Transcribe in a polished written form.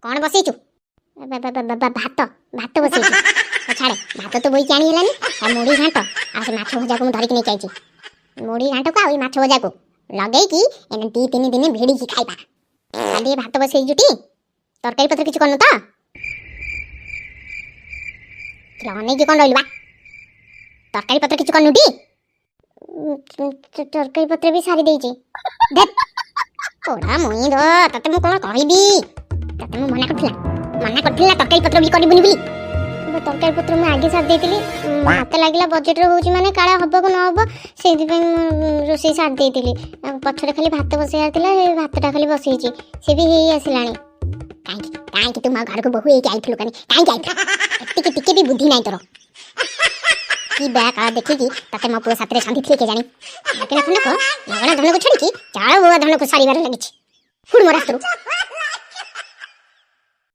କ'ଣ ବସେଇଛୁ? ଭାତ, ଭାତ ବସେଇଛୁ। ହଉ ଛାଡ଼େ, ଭାତ ତ ବୋହିକି ଆଣି ହେଲାନି। ଆଉ ମୁଢ଼ି ଘାଣ୍ଟ ଆଉ ସେ ମାଛ ଭଜାକୁ ମୁଁ ଧରିକି ନେଇକି ଆଇଛି। ମୁଢ଼ି ଘାଣ୍ଟକୁ ଆଉ ଏଇ ମାଛ ଭଜାକୁ ଲଗେଇକି ଏନେ 2-3 ଦିନ ଭିଡ଼ିକି ଖାଇବା। ଖାଲି ଭାତ ବସେଇଛୁ ଟି, ତରକାରୀ ପତ୍ର କିଛି କରିନୁ ତ? ଅନେଇକି କ'ଣ ରହିଲୁ ବା? ତରକାରୀ ପତ୍ର କିଛି କରିନୁ ଟି? ତରକାରୀ ପତ୍ର ବି ସାରି ଦେଇଛି। ପୋଡ଼ା ମୁଇଁ ଦ, ତତେ ମୁଁ କ'ଣ କହିବି? ତତେ ମୁଁ ମନା କରିଥିଲି ନା ତରକାରୀ ପତ୍ର ବି କରିବୁନି ବୋଲି? ତରକାରୀ ପତ୍ର ମୁଁ ଆଗେ ସାରି ଦେଇଥିଲି। ମତେ ଲାଗିଲା ବଜେଟରେ ହେଉଛି ମାନେ କାଳେ ହବ କି ନ ହବ, ସେଇଥିପାଇଁ ମୁଁ ରୋଷେଇ ସାରି ଦେଇଥିଲି। ଆଉ ପଛରେ ଖାଲି ଭାତ ବସେଇବାର ଥିଲା, ସେ ଭାତଟା ଖାଲି ବସେଇଛି, ସେ ବି ହେଇ ଆସିଲାଣି। କାହିଁକି, କାହିଁକି ତୁ ମୋ ଘରକୁ ବୋହୁ ହେଇକି ଆଇଥିଲୁ କାନି? କାହିଁକି ଆଇଥିଲୁ? ଏତିକି ଟିକେ ବି ବୁଦ୍ଧି ନାହିଁ ତୋର। କି ବେଳା କାଳ ଦେଖିକି ତତେ ମୋ ପୁଅ ସାଥିରେ ଛନ୍ଦିଥିଲି କେଜାଣି? ମାଗଣା ଖଣ୍ଡକ, ମାଗଣା ଧନକୁ ଛାଡ଼ିକି ଚାଳ ବୁଆ ଧନକୁ ସାରିବାରେ ଲାଗିଛି। ହୁଡ ମୋ ରାସ୍ତାରୁ।